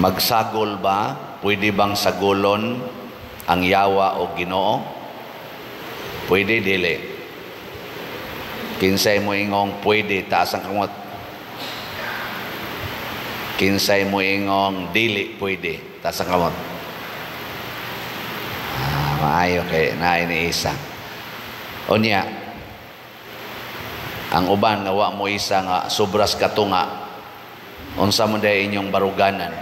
Magsagol ba? Pwede bang sagolon ang yawa o Ginoo? Pwede, dili? Kinsay mo ingong pwede, taas ang kamot. Kinsay mo ingong dili pwede, taas ang kamot. Ah, maayo kay naay ni isa. Unya, ang uban nga wa mo isa nga sobras katunga, unsa mo day inyong baruganan?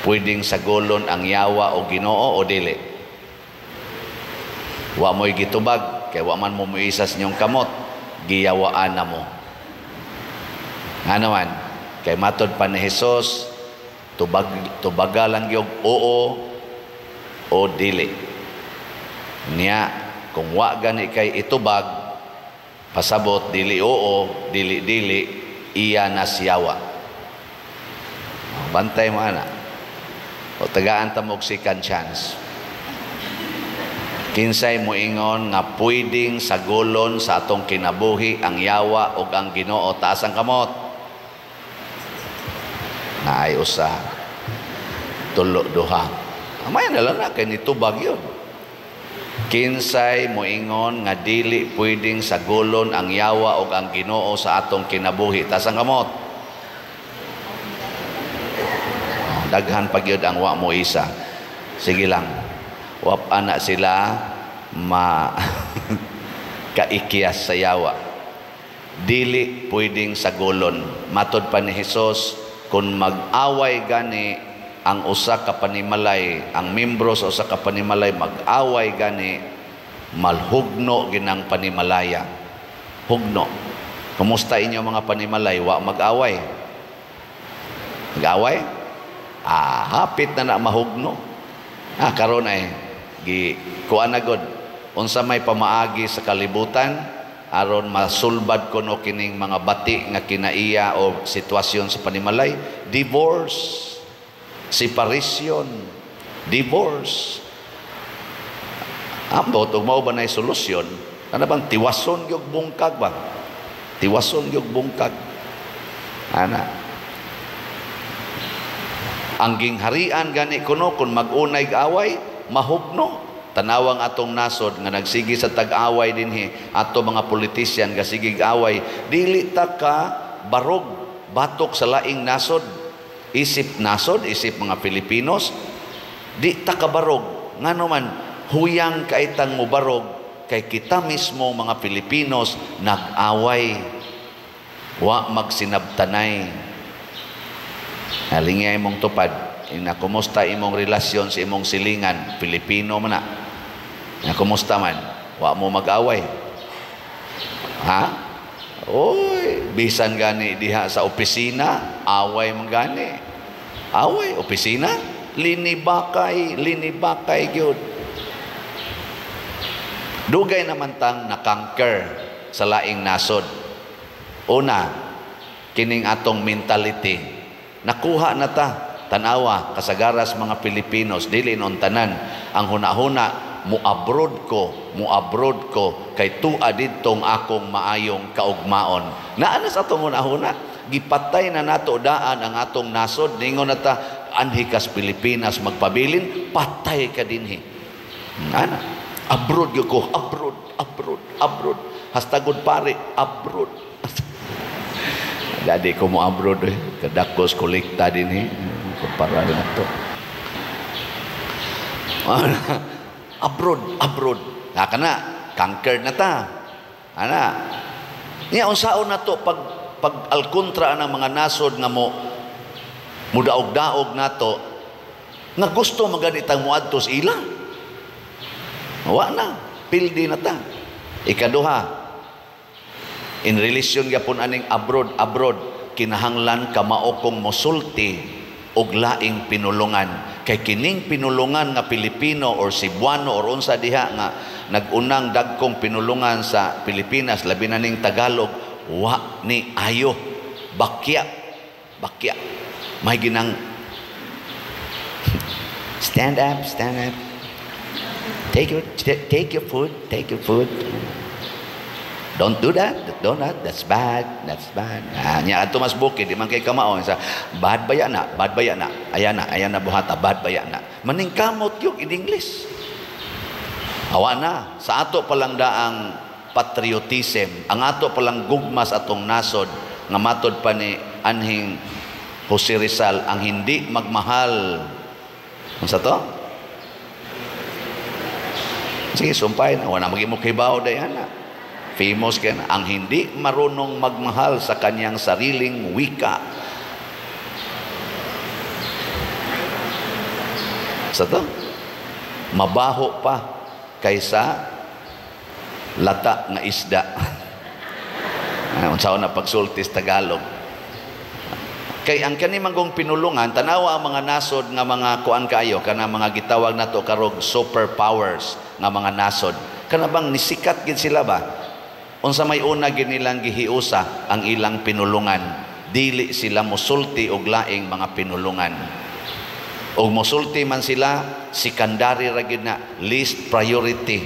Pwedeng sagolon ang yawa o Ginoo o dili? Wa mo'y gitubag kay wa man mo muisa sa inyong kamot, giyawaan na mo. Ngano man? Kay matod pa ni Jesus, tubag tubaga lang gyud oo o dili. Niya, kung wa gani kay itubag, pasabot dili oo, dili dili, iya na siyawa. Bantay mo ana. O tagaan ta mo og second chance. Kinsay mo ingon nga pwedeng sagolon sa atong kinabuhi ang yawa ug ang Ginoo, taas ang kamot. Naay usa, tulo, duha. Amay na lang na kay nitubag yun. Kinsay moingon nga dili pwedeng sagolon ang yawa ug ang Ginoo sa atong kinabuhi, taas ang kamot. Oh, daghan pa gyud ang wa mo isa. Sige lang. Wap ana sila ma kaikyas sa yawa. Dili pwedeng sagolon. Matod pa ni Jesus, kung mag-away gani ang usa ka panimalay, ang membro sa usa ka panimalay mag-away gani, malhugno ginang panimalaya. Hugno. Kumusta inyo mga panimalay? Wa mag-away? Mag-away? Ah, hapit na na mahugno. Ah, karon ay gi kuan na gud. Unsa may pamaagi sa kalibutan aron masulbad kuno kining mga bati nga kinaiya o sitwasyon sa panimalay? Divorce, separation, divorce. Ambot ug mao ba nay solusyon? Ana bang tiwason gyud bungkag ba? Tiwason gyud bungkag. Ana. Ang gingharian gani kuno kung mag-unay away, mahugno. Tanawang atong nasod nga nagsige sa tag-away dinhi, ato mga politician nga sige away, dili ta ka barog batok sa laing nasod. Isip nasod, isip mga Filipinos, di ta ka barog. Ngano man huyang kaitang mobarog kay kita mismo mga Filipinos nag-away. Wa magsinabtanay. Halingay imong tupad. Ina, kumusta imong relasyon sa imong silingan? Filipino man na. Ina, kumusta man? Wa mo mag-away? Ha? Oy, bisan gani diha sa opisina, away man gani. Away, opisina, linibakay, linibakay gyud. Dugay naman tang nakangker sa laing nasod. Una, kining atong mentality. Nakuha na ta, tanawa, kasagaras mga Pilipinos, dili non tanan, ang hunahuna, muabroad ko, muabroad ko, kay tua didtong akong maayong kaugmaon. Naa na sa atong hunahuna, gipatay na nato daan ang atong nasod, ningon na ta, anhi kas Pilipinas magpabilin, patay ka dinhi. Ana, abroad gyud ko, abroad, abroad, abroad. Hastagod pare, abroad. Dadi ko mo abroad eh. Kadakos kolekta din eh. Kumpara na to. Abroad, abroad. Naka na, kanker na ta. Ana. Niya, unsaon na to pag alkontra ang mga nasod nga mo mudaog-daog nato nga gusto maganitang muadto sa ila. Wa na, pildi na ta. Ikaduha, in relation gyapon aning abroad, abroad, kinahanglan ka mao kong mosulti og laing pinulungan. Kay kining pinulungan nga Pilipino or Cebuano or unsa diha nga nag-unang dagkong pinulungan sa Pilipinas, labi na ning Tagalog, wa ni ayo. Bakya. Bakya. May ginang stand up, stand up. Take your food, take your food. Don't do that. Donut, that's bad, that's bad. Ah, nya adto mas bukid, di man kay kamao sa bad baya na, bad baya na. Ayan na, ayan na buhata, bad baya na. Maningkamot gyud in English. Awa na, sa ato palang daang patriotism, ang ato palang gugma sa atong nasod, nga matod pa ni anhing Jose Rizal, ang hindi magmahal. Unsa to? Sige, sumpay na. Wala maging mo kibaw dayan na. Famous kay na. Ang hindi marunong magmahal sa kanyang sariling wika. Sa to? Mabaho pa kaysa lata nga isda. Unsa na pagsultis Tagalog. Kay ang kani manggong pinulungan, tanawa ang mga nasod nga mga kuan kaayo, kana mga gitawag nato karog superpowers nga mga nasod. Kana bang nisikat gid sila ba? Unsa may una gid nilang gihiusa ang ilang pinulungan. Dili sila mosulti og laing mga pinulungan. Og mosulti man sila, secondary ra gid na, least priority.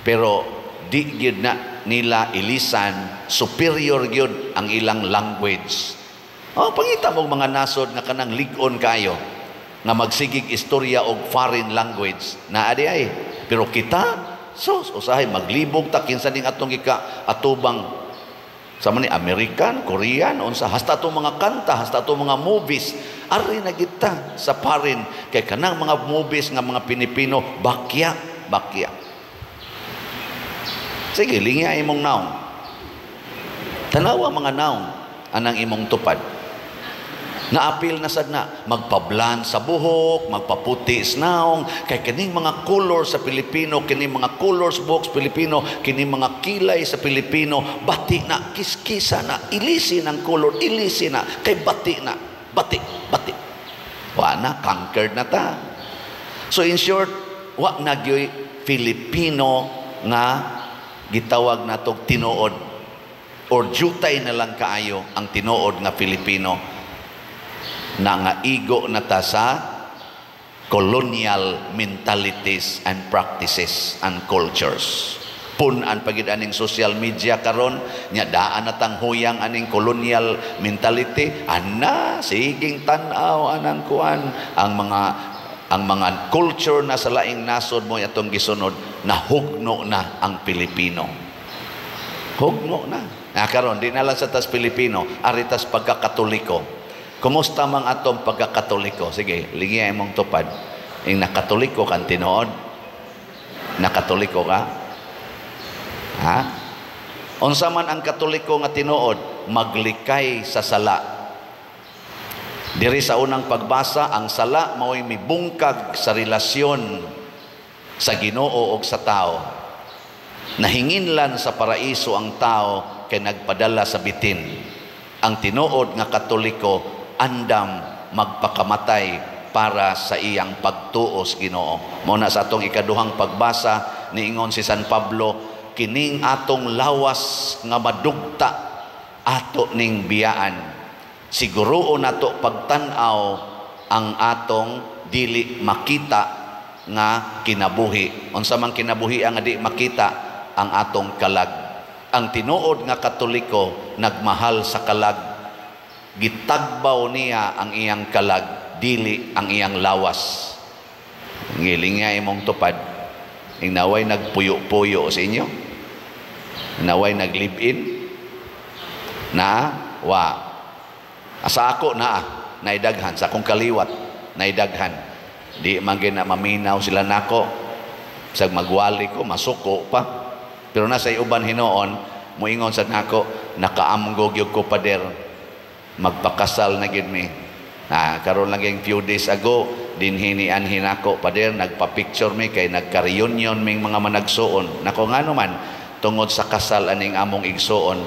Pero di gid na nila ilisan, superior gyud ang ilang language. Oh, pangita mo mga nasod nga kanang lig-on kayo nga magsigig istorya og foreign language. Naa di ay. Pero kita, sus, usahay maglibog ta kinsa ning atong gika atubang sa man ni American, Korean, unsa hasta atong mga kanta, hasta atong mga movies, ari na kita sa foreign kay kanang mga movies nga mga Pilipino bakya, bakya. Sige, lingya imong naong. Tanawa mga naong anang imong tupad. Naapil na sad na magpablan sa buhok, magpaputi sa naong, kay kining mga color sa Pilipino, kining mga colors buhok sa Pilipino, kining mga kilay sa Pilipino, bati na, kiskisa na, ilisi ng color, ilisi na, kay bati na, bati, bati. Wa na, conquered na ta. So in short, wa na gyoy Filipino nga gitawag natog tinuod or jutay na lang kaayo ang tinuod nga Filipino na nga igo na ta sa colonial mentalities and practices and cultures. Pun-an pagid aning social media karon nya daan na tang huyang aning colonial mentality, ana siging tan-aw anang kuan ang mga culture na sa laing nasod mo atong gisunod, nahugno na ang Pilipino. Hugno na. Na karon di na lang sa tas Pilipino, ari tas pagkakatoliko. Kumusta mang atong pagkakatoliko? Sige, lingiya imong tupad. Ing nakatoliko kan tinuod? Nakatoliko ka? Ha? Unsa man ang Katoliko nga tinuod? Maglikay sa sala. Diri sa unang pagbasa, ang sala mao'y mibungkag sa relasyon sa Ginoo og sa tao. Nahinginlan sa paraiso ang tao kay nagpadala sa bitin. Ang tinuod nga Katoliko andam magpakamatay para sa iyang pagtuo sa Ginoo. Mao na sa atong ikaduhang pagbasa niingon si San Pablo, kining atong lawas nga madugta ato ning biyaan. Siguroon nato pagtan-aw ang atong dili makita nga kinabuhi. Unsa man kinabuhi ang di makita? Ang atong kalag. Ang tinuod nga Katoliko nagmahal sa kalag. Gitagbaw niya ang iyang kalag, dili ang iyang lawas. Ngiling nga imong tupad. Ing naway nagpuyo-puyo sa inyo. Naway nag-live-in. Na wa. Sa ako naa, naidaghan. Sa akong kaliwat, naidaghan. Di man gina maminaw sila nako. Sag magwali ko, masuko pa. Pero nasa uban hinoon, muingon sa nako, nakaamgo gyud ko pader. Magpakasal na gyud mi. Ah, karon lang yung few days ago, dinhinian hinako pader, nagpa-picture mi kay nagka-reunion ming mga managsuon. Nako ngano man, tungod sa kasal aning among igsuon,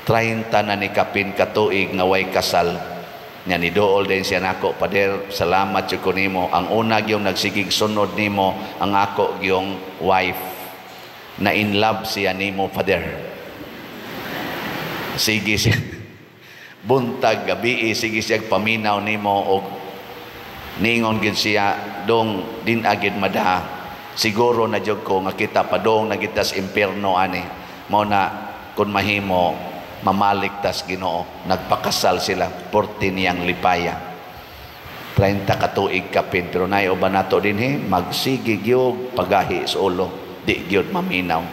30 na ni kapin katuig nga way kasal. Nya ni dool din siya nako, pader, salamat jud ko nimo. Ang una gyung nagsigig sunod nimo, ang ako gyung wife. Na in love siya nimo, pader. Sige siya. Buntag gabi sige siya paminaw nimo og ningon gid siya dong din agid mada. Siguro na jud ko nga kita padong na gitas impierno ani. Mao na Kung mahimo mamalik tas Ginoo. Nagpakasal sila, porti niyang lipaya. 30 ka tuig kapin, pero naay uban nato dinhi magsige gyud pagahi sa ulo, di gyud maminaw.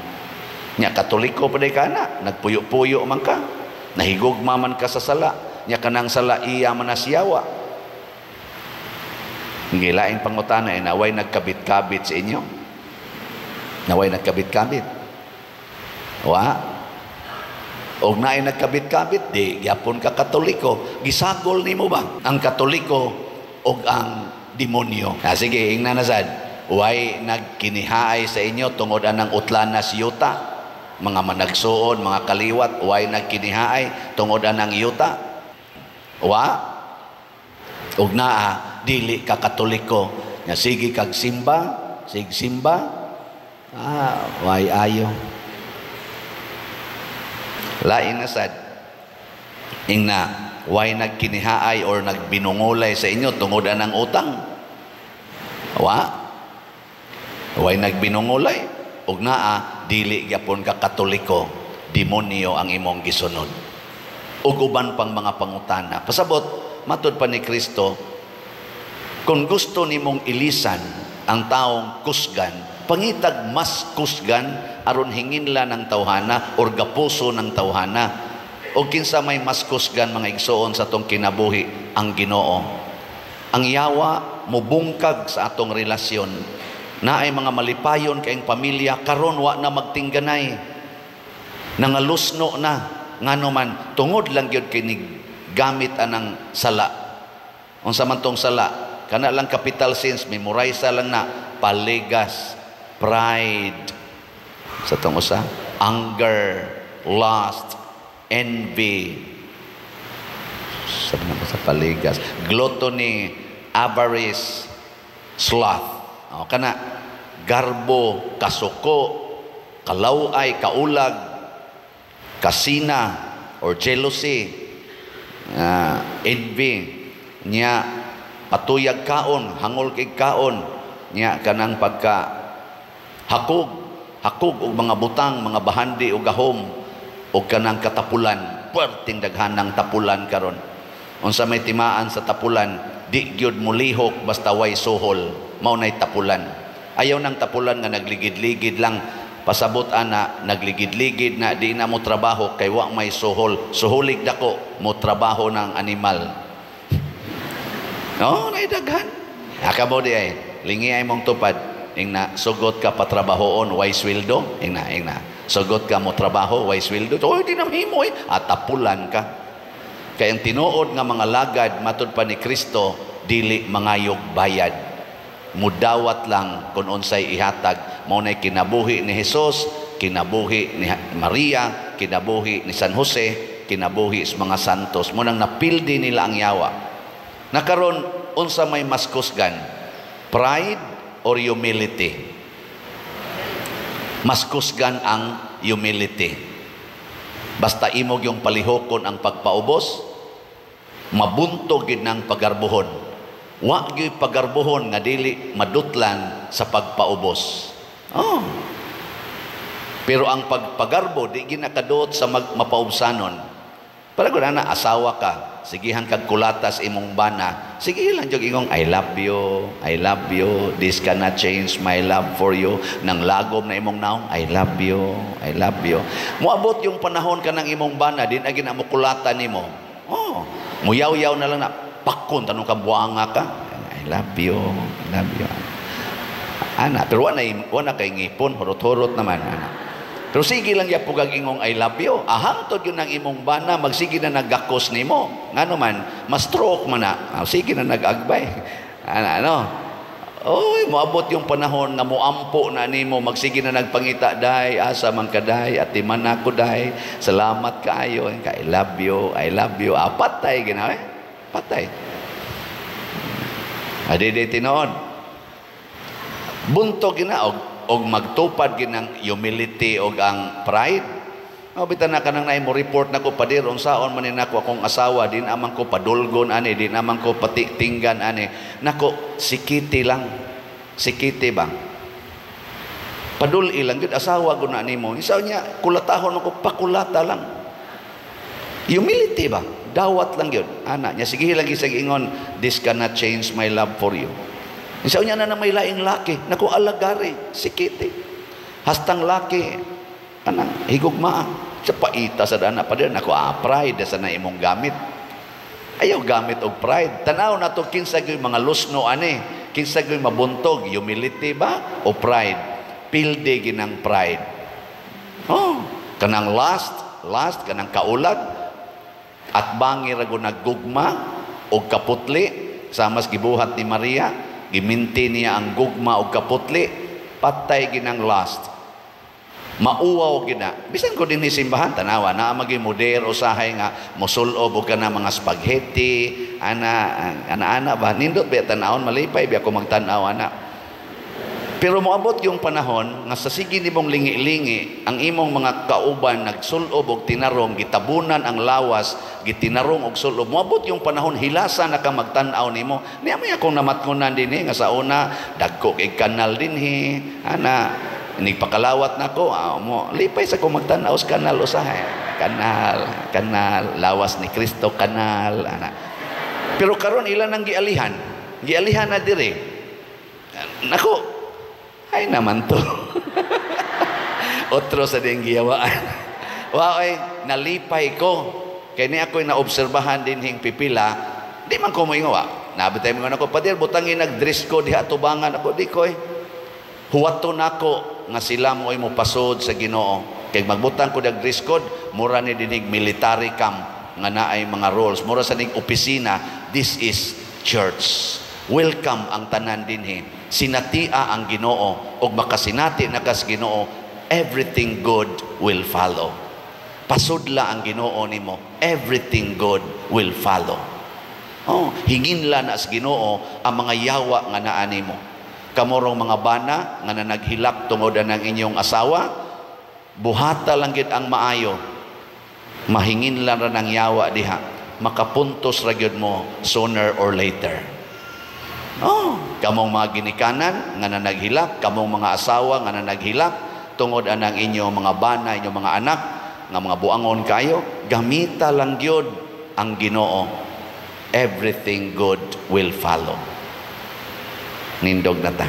Nya Katoliko pa day ka na, nagpuyo-puyo man ka, nahigugma man ka sa sala, nya kanang sala iya man na siyawa. Gilaing pangutana ay naway nagkabit-kabit sa inyo. Naway nagkabit-kabit. Wa. Og naay nagkabit-kabit, di gyapon ka Katoliko. Gisagol nimo ba ang Katoliko og ang demonyo? Ah, sige, ingna na sad. Way nagkinihaay sa inyo tungod anang utlanas yuta. Mga managsuon, mga kaliwat, way nagkinihaay tungod anang yuta. Wa. Og naa dili ka Katoliko nga sige kag simba, sig simba, way ayo. Lain na sad. Ingna, way nagkinihaay or nagbinungulay sa inyo tungod anang utang. Wa. Way nagbinungulay. Og naa dili gyapon ka Katoliko, demonyo ang imong gisunod. Ug uban pang mga pangutana. Pasabot, matud pa ni Kristo, kung gusto nimong ilisan ang taong kusgan, pangitag mas kusgan aron hinginla ng tawhana or gapuso ng tawhana. O kinsa may mas kusgan, mga igsoon, sa atong kinabuhi? Ang Ginoo. Ang yawa mubungkag sa atong relasyon. Naay mga malipayon kayong pamilya karon wa na magtingganay. Nangalusno na, ngano man tungod lang gyud kay gamit anang sala. Unsa man tong sala? Kana lang capital sins, memorize lang na: paligas, pride, sa tong usa, anger, lust, envy, sabi na sa paligas, gluttony, avarice, sloth. O, kana, garbo, kasuko, kalaway, kaulag, kasina, or jealousy, envy, niya, patuyag kaon, hangol kay kaon, niya kanang pagka hakog, hakog og mga butang, mga bahandi og gahom, og kanang katapulan, perting daghan ng tapulan karon. Unsa may timaan sa tapulan, di gyud mulihok basta way suhol, mao nay tapulan. Ayaw nang tapulan nga nagligid-ligid lang, pasabot ana nagligid-ligid na di na mo trabaho kay wa may suhol, suhulig dako mo trabaho ng animal. No, naidaghan. Akabo di ay, lingi ay mong tupad. Ingna, sugot ka patrabahoon, way sweldo. Ingna, ingna. Sugot ka mo trabaho, way sweldo. Oy, di na mahimo eh. At tapulan ka. Kaya ang tinuod nga mga lagad, matud pa ni Kristo, dili mangayog bayad. Mudawat lang kung unsay ihatag. Mao nay kinabuhi ni Jesus, kinabuhi ni Maria, kinabuhi ni San Jose, kinabuhi sa mga santos. Munang napildi nila ang yawa. Nakaron, unsa may mas kusgan? Pride or humility? Mas kusgan ang humility. Basta imog yung palihokon ang pagpaubos, mabuntog gid ng pagarbuhon. Wa gyud pagarbuhon nga dili madutlan sa pagpaubos. Oh. Pero ang pagpagarbo di ginakaduot sa mapaubsanon. Para gud ana asawa ka, sigihan kag kulatas imong bana, sige lang jud ingong I love you, this cannot change my love for you. Nang lagom na imong naong, I love you, I love you. Moabot yung panahon ka ng imong bana, din agi na mo kulata nimo. Oh, muyaw-yaw na lang na pakon tanong ka buanga ka. I love you, I love you. Ana, pero wa na kay ngipon, hurot-hurot naman ana. Pero sige lang ya pugag ingong I love you. Ahangtod yun ang imong bana, magsige na nagakos nimo. Ngano man, ma-stroke man na. Ah, sige na nag-agbay. Ano, ano? Oy, moabot yung panahon nga moampo na nimo, magsige na nagpangita, day, asa man ka day, atiman ako day, salamat kaayo, I love you, I love you. Ah, patay ginawa eh. Patay. Adi di tinuod. Buntog gina og magtupad ginang humility og ang pride. O bitan na kanang naay mo report nako, padir, unsaon man ni nako akong asawa, din amang ko padulgon ani, din amang ko patitinggan ani. Nako, sikiti lang. Sikiti ba? Paduli lang gyud, asawa gud na nimo. Isa niya kulatahon ako, pakulata lang. Humility ba? Dawat lang gyud. Ana niya sige lang gyud ingon, "This cannot change my love for you." Isa niya na na may laing laki, naku, alagari, sikiti. Hastang laki anang higugmaa sa paita sa dana pa din nako, ah, pride sa na imong gamit. Ayaw gamit og pride. Tanaw na to kinsa gyud mga lusno ani, kinsa gyud mabuntog, humility ba o pride? Pilde ginang pride. Oh, kanang last, last kanang kaulag at bangi ra gud naggugma og kaputli, samas gibuhat ni Maria, giminti niya ang gugma og kaputli, patay ginang last. Mauwaw gina. Bisan ko dinhi simbahan, tanawa naa magi moder usahay nga mosulob og kana mga spaghetti, ana ana ana ba, nindot ba tanawon, malipay biya ko magtan-aw ana. Pero moabot yung panahon nga sa sige nimong lingi-lingi, ang imong mga kauban nagsulob og tinarong, gitabunan ang lawas, gitinarong og sulob. Moabot yung panahon hilasa na ka magtan-aw nimo. Niya may akong namatngonan dinhi nga sa una dagko kay kanal dinhi, ana nigpakalawat nako, ah, mo lipay sa ko magtan-aw sa kanal usahay. Kanal, kanal, lawas ni Kristo kanal, ana. Pero karon ilan ang gialihan? Gialihan na dire. Nako, ay naman to. Otro sa ding giyawaan. Wow, ay, nalipay ko. Kaya ni ako'y naobserbahan din hing pipila, di man ko moingon. Nabitay mo ako, "Pader, butangin nag-dress ko diha tubangan ako." Di ko eh. Huwato nako nga sila mo ay mopasod sa Ginoo. Kay magbutang ko dag dress code, mura ni dinig military camp nga naay mga rules. Mura sa ning opisina, this is church. Welcome ang tanan dinhi. Sinatia ang Ginoo ug makasinati na kas Ginoo, everything good will follow. Pasudla ang Ginoo nimo, everything good will follow. Oh, hinginla na sa Ginoo ang mga yawa nga naa nimo. Kamorong mga bana nga nanaghilak tungod ng inyong asawa, buhata lang gid ang maayo. Mahinginlan ra ng yawa diha. Makapuntos ra gyud mo sooner or later. Oh, kamong mga ginikanan nga nanaghilak, kamong mga asawa nga nanaghilak tungod anang inyong mga bana, inyong mga anak nga mga buangon kayo, gamita lang gyud ang Ginoo. Everything good will follow. Nindog na ta.